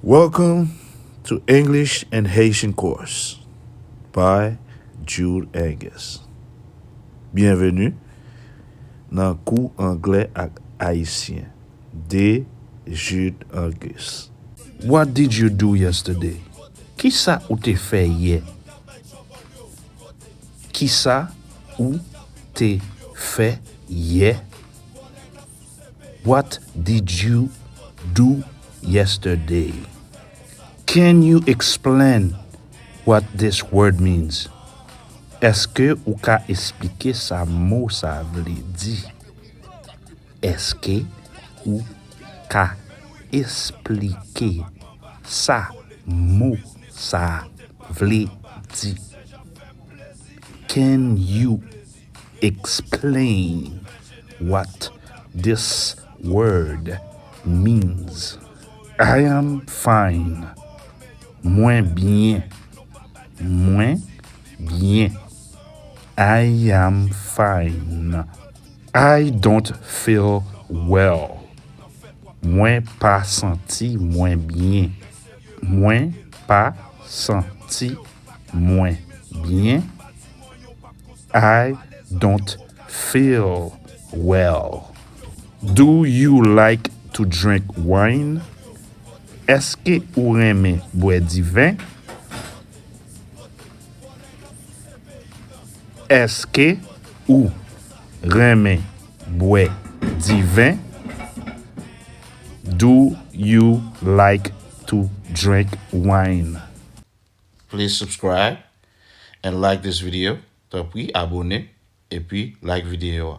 Welcome to English and Haitian course by Jude Angus. Bienvenue dans Kou Anglè ak Ayisyen de Jude Angus. What did you do yesterday? Ki sa ou te fè hier? Ki sa ou te fè hier? What did you do yesterday? Can you explain what this word means? Est-ce que ou ka expliquer sa mot sa vle di? Est-ce que ou ka expliquer sa mot sa vle di? Can you explain what this word means? I am fine. Moins bien. Moins bien. I am fine. I don't feel well. Moins pas senti moins bien. Moins pas senti moins bien. I don't feel well. Do you like to drink wine? Est-ce que ou reme boire du vin? Est-ce que ou reme boire du vin? Do you like to drink wine? Please subscribe and like this video. Donc, puis abonnez et puis like vidéo.